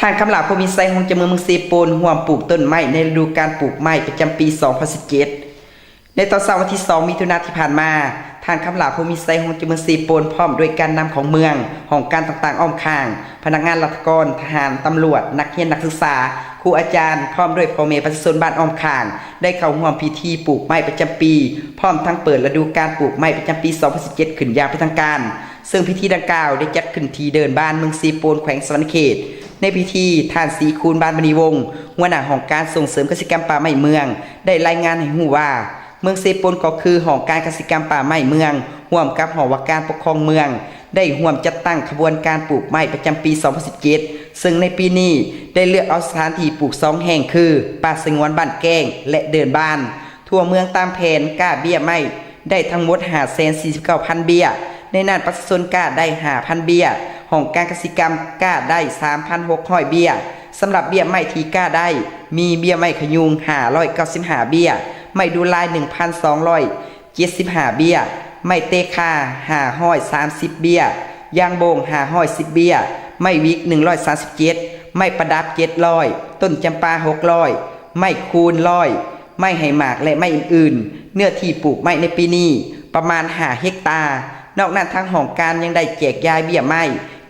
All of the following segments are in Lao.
ທ່ານ ຄຳຫຼາ ພົມມີໄຊ ຮອງເຈົ້າເມືອງເມືອງເຊໂປນ ຮ່ວມປູກຕົ້ນໄມ້ໃນລະດູການປູກໄມ້ປະຈຳປີສອງພັນສິບເຈັດ. ໃນຕອນເຊົ້າວັນທີສອງ ມິຖຸນາທີ່ຜ່ານມາ, ທ່ານ ຄຳຫຼາ ພົມມີໄຊ ຮອງເຈົ້າເມືອງເຊໂປນ ພ້ອມດ້ວຍການນຳຂອງເມືອງ, ຫ້ອງການຕ່າງໆອ້ອມຂ້າງ, ພະນັກງານລັດຖະກອນ, ທະຫານ, ຕຳຫຼວດ, ນັກຮຽນ, ນັກສຶກສາ, ຄູອາຈານ ພ້ອມດ້ວຍພໍ່ແມ່ປະຊາຊົນບ້ານອ້ອມຂ້າງ ໄດ້ເຂົ້າຮ່ວມພິທີປູກໄມ້ປະຈຳປີ ພ້ອມທັງເປີດລະດູການປູກໄມ້ປະຈຳປີສອງພັນສິບເຈັດ ຂຶ້ນຢ່າງເປັນທາງການ. ເຊິ່ງພິທີດັ່ງກ່າວໄດ້ຈັດຂຶ້ນທີ່ເດີ່ນບ້ານເມືອງເຊໂປນ ແຂວງສະຫວັນນະເຂດ. ໃນພິທີ, ທ່ານ ສີຄູນ ບານມະນີວົງ ຫົວໜ້າຫ້ອງການສົ່ງເສີມກະສິກຳປ່າໄມ້ເມືອງ ໄດ້ລາຍງານໃຫ້ຮູ້ວ່າ ເມືອງເຊໂປນກໍຄືຫ້ອງການກະສິກຳປ່າໄມ້ເມືອງ ຮ່ວມກັບຫ້ອງວ່າການປົກຄອງເມືອງ ໄດ້ຮ່ວມຈັດຕັ້ງຂະບວນການປູກໄມ້ປະຈຳປີສອງພັນສິບເຈັດ ເຊິ່ງໃນປີນີ້ໄດ້ເລືອກເອົາສະຖານທີ່ປູກສອງແຫ່ງຄື ປ່າສະຫງວນບ້ານແກ້ງ ແລະ ເດີ່ນບ້ານ. ທົ່ວເມືອງຕາມແຜນກ້າເບ້ຍໄມ້ໄດ້ທັງໝົດຫ້າແສນສີ່ສິບເກົ້າພັນເບ້ຍ, ໃນນັ້ນປະຊາຊົນກ້າໄດ້ຫ້າພັນເບ້ຍ, ຫ້ອງການກະສິກຳກ້າໄດ້ສາມພັນຫົກຮ້ອຍເບ້ຍ. ສຳລັບເບ້ຍໄມ້ທີ່ກ້າໄດ້ ມີເບ້ຍໄມ້ຂະຍຸງຫ້າຮ້ອຍເກົ້າສິບຫ້າເບ້ຍ, ໄມ້ດູລາຍໜຶ່ງພັນສອງຮ້ອຍເຈັດສິບຫ້າເບ້ຍ, ໄມ້ເຕຄາຫ້າຮ້ອຍສາມສິບເບ້ຍ, ຢາງໂບງຫ້າຮ້ອຍສິບເບ້ຍ, ໄມ້ວິກໜຶ່ງຮ້ອຍສາມສິບເຈັດ, ໄມ້ປະດັບເຈັດຮ້ອຍ, ຕົ້ນຈຳປາຫົກຮ້ອຍ, ໄມ້ຄູນຮ້ອຍ, ໄມ້ໃຫ້ໝາກ ແລະ ໄມ້ອື່ນໆ. ເນື້ອທີ່ປູກໄມ້ໃນປີນີ້ປະມານຫ້າເຮັກຕາ. ນອກນັ້ນທາງຫ້ອງການຍັງໄດ້ແຈກຢາຍເບ້ຍໄມ້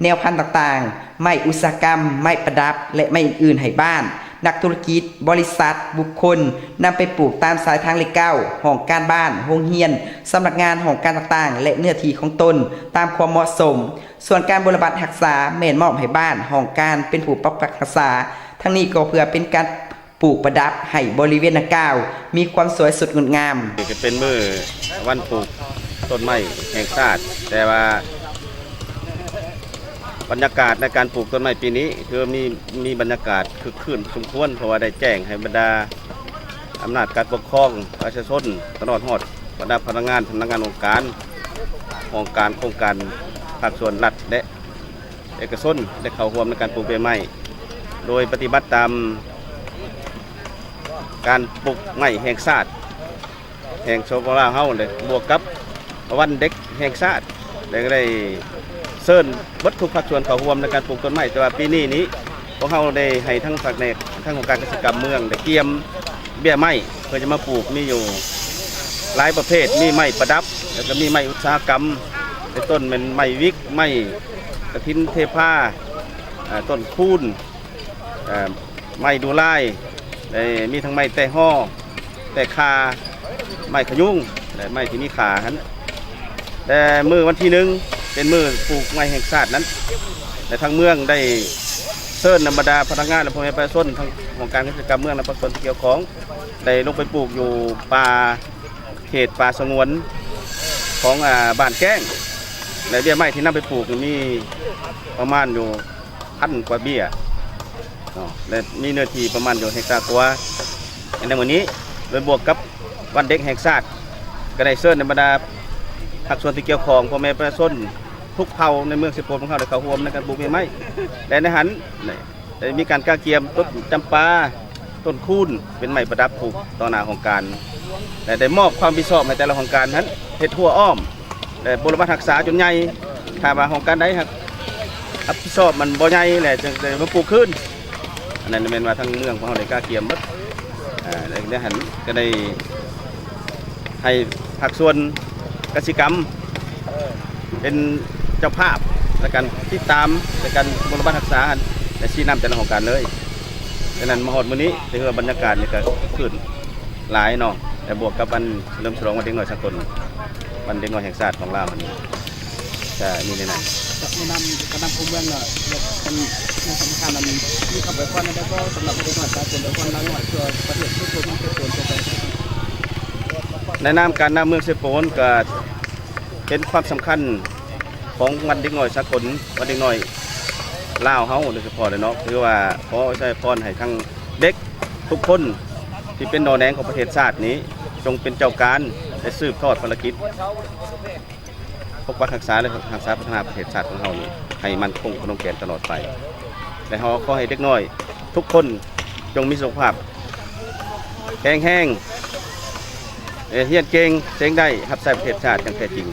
ແນວພັນຕ່າງໆ, ໄມ້ອຸດສາຫະກຳ, ໄມ້ປະດັບ ແລະ ໄມ້ອື່ນໆໃຫ້ບ້ານ, ນັກທຸລະກິດ, ບໍລິສັດ, ບຸກຄົນ ນຳໄປປູກຕາມສາຍທາງເລກເກົ້າ, ຫ້ອງການບ້ານ, ໂຮງຮຽນ, ສຳນັກງານ, ຫ້ອງການຕ່າງໆ ແລະ ເນື້ອທີ່ຂອງຕົນຕາມຄວາມເໝາະສົມ. ສ່ວນການບົວລະບັດຮັກສາແມ່ນມອບໃຫ້ບ້ານ, ຫ້ອງການເປັນຜູ້ປົກປັກຮັກສາ. ທັງນີ້ກໍເພື່ອເປັນການ ປູກປະດັບໃຫ້ບໍລິເວນດັ່ງກ່າວມີຄວາມສວຍສົດງົດງາມ. ນີ້ກໍເປັນມື້ວັນປູກຕົ້ນໄມ້ແຫ່ງຊາດ, ແຕ່ວ່າບັນຍາກາດໃນການປູກຕົ້ນໄມ້ປີນີ້ ຄືມີ ມີບັນຍາກາດຄຶກຄື້ນພໍສົມຄວນ, ເພາະວ່າໄດ້ແຈ້ງໃຫ້ບັນດາອຳນາດການປົກຄອງ, ປະຊາຊົນ, ຕະຫຼອດຮອດບັນດາພະນັກງານ, ພະນັກງານອົງການ, ຫ້ອງການ, ໂຄງການພາກສ່ວນລັດ ແລະ ເອກະຊົນໄດ້ເຂົ້າຮ່ວມໃນການປູກເບ້ຍໄມ້ ໂດຍປະຕິບັດຕາມການປູກໄມ້ແຫ່ງຊາດແຫ່ງ ສປປ ລາວເຮົາ ແລະ ບວກກັບວັນເດັກແຫ່ງຊາດ ແລະ ກໍໄດ້ເຊີນເບິດທຸກພາກສ່ວນເຂົ້າຮ່ວມໃນການປູກຕົ້ນໄມ້. ແຕ່ວ່າປີນີ້ນີ້ ພວກເຮົາໄດ້ໃຫ້ທັງພະແນກ ທັງອົງການກະສິກຳເມືອງ ໄດ້ກຽມເບ້ຍໄມ້ເພື່ອຈະມາປູກ ມີຢູ່ຫຼາຍປະເພດ, ມີໄມ້ປະດັບ ແລ້ວກໍມີໄມ້ອຸດສາຫະກຳ ເປັນຕົ້ນແມ່ນໄມ້ວິກ, ໄມ້ ກະຖິນເທພາ, ເອີ ຕົ້ນຄູນ, ເອີ ໄມ້ດູລາຍ, ແລະ ມີທັງໄມ້ແຕຫໍ່, ແຕຄາ, ໄມ້ຂະຍຸງ ແລະ ໄມ້ທີ່ມີຂາຫັ້ນ. ແຕ່ມື້ວັນທີໜຶ່ງ ເປັນມື້ປູກໄມ້ແຫ່ງຊາດນັ້ນ ແລະ ທາງເມືອງໄດ້ເຊີນນຳບັນດາພະນັກງານ ແລະ ພໍ່ແມ່ປະຊາຊົນ ທາງຫ້ອງການກະສິກຳເມືອງ ແລະ ພາກສ່ວນທີ່ກ່ຽວຂ້ອງ ໄດ້ລົງໄປປູກຢູ່ປ່າ ເຂດປ່າສະຫງວນຂອງ ອາ ບ້ານແກ້ງ ແລະ ເບ້ຍໄມ້ທີ່ນຳໄປປູກນີ້ມີປະມານຢູ່ພັນກວ່າເບ້ຍເນາະ ແລະ ມີເນື້ອທີ່ປະມານຢູ່ເຮັກຕາກວ່າ. ໃນມື້ນີ້ ໂດຍບວກກັບວັນເດັກແຫ່ງຊາດ ກໍໄດ້ເຊີນໃຫ້ບັນດາພາກສ່ວນທີ່ກ່ຽວຂ້ອງ ພໍ່ແມ່ປະຊາຊົນທຸກເຜົ່າໃນເມືອງເຊໂປນຂອງເຮົາ ໄດ້ເຂົ້າຮ່ວມໃນການປູກເບ້ຍໄມ້ ແລະ ໃນຫັ້ນ ໄດ້ມີການກະກຽມຕົ້ນຈຳປາ, ຕົ້ນຄູນ ເປັນໄມ້ປະດັບປູກຕໍ່ໜ້າຫ້ອງການ ແລະ ໄດ້ມອບຄວາມຮັບຜິດຊອບໃຫ້ແຕ່ລະຫ້ອງການຫັ້ນເຮັດຮົ້ວອ້ອມ ແລະ ບົວລະບັດຮັກສາຈົນໃຫຍ່. ຖ້າວ່າຫ້ອງການໃດຮັບ ຮັບຜິດຊອບມັນບໍ່ໃຫຍ່ແຫຼະ ຈຶ່ງໄດ້ມາປູກຄືນ. ອັນນັ້ນແມ່ນວ່າທາງເມືອງຂອງເຮົາໄດ້ກະກຽມເບິດ ອາ ໃນຫັ້ນກໍໄດ້ ໃຫ້ພາກສ່ວນກະສິກຳເປັນເຈົ້າພາບໃນການຕິດຕາມ ໃນການບົວລະບັດຮັກສາ ແລະ ຊີ້ນຳແຕ່ລະຫ້ອງການເລີຍ. ສະນັ້ນມາຮອດມື້ນີ້ ຖືວ່າບັນຍາກາດນີ້ກໍຄຶກຄື້ນຫຼາຍເນາະ ແລະ ບວກກັບວັນສະເຫຼີມສະຫຼອງວັນເດັກນ້ອຍສາກົນ ວັນເດັກນ້ອຍແຫ່ງຊາດຂອງລາວຫັ້ນ ຈະມີໃນນັ້ນ. ແນະນຳ ການນຳຂອງເມືອງເນາະ ແລະ ເປັນເລື່ອງສຳຄັນ ອັນມີຄຳອວຍພອນໃດບໍ່ສຳລັບເດັກນ້ອຍສາກົນ ອວຍພອນນາງນ້ອຍ ເພື່ອປະເທດທົ່ວເມືອງເຊໂປນ. ໃນນາມການນຳເມືອງເຊໂປນ ກະເຫັນຄວາມສຳຄັນຂອງວັນເດັກນ້ອຍສາກົນ ວັນເດັກນ້ອຍລາວເຮົາໂດຍສະເພາະເນາະ ຖືວ່າຂໍອວຍພອນໃຫ້ທັງເດັກທຸກຄົນທີ່ເປັນໜໍ່ແໜງຂອງປະເທດຊາດນີ້ ຈົ່ງເປັນເຈົ້າການ ແລະ ສືບທອດພາລະກິດ ປົກປັກຮັກສາ ແລະ ຮັກສາພັດທະນາປະເທດຊາດຂອງເຮົານີ້ ໃຫ້ໝັ້ນຄົງຂະໜົງແກ່ນຕະຫຼອດໄປ ແລະ ເຮົາຂໍໃຫ້ເດັກນ້ອຍທຸກຄົນຈົ່ງມີສຸຂະພາບແຂງແຮງ ຮຽນເກັ່ງ ເສັງໄດ້ ຮັບໃຊ້ປະເທດຊາດຢ່າງແທ້ຈິງ.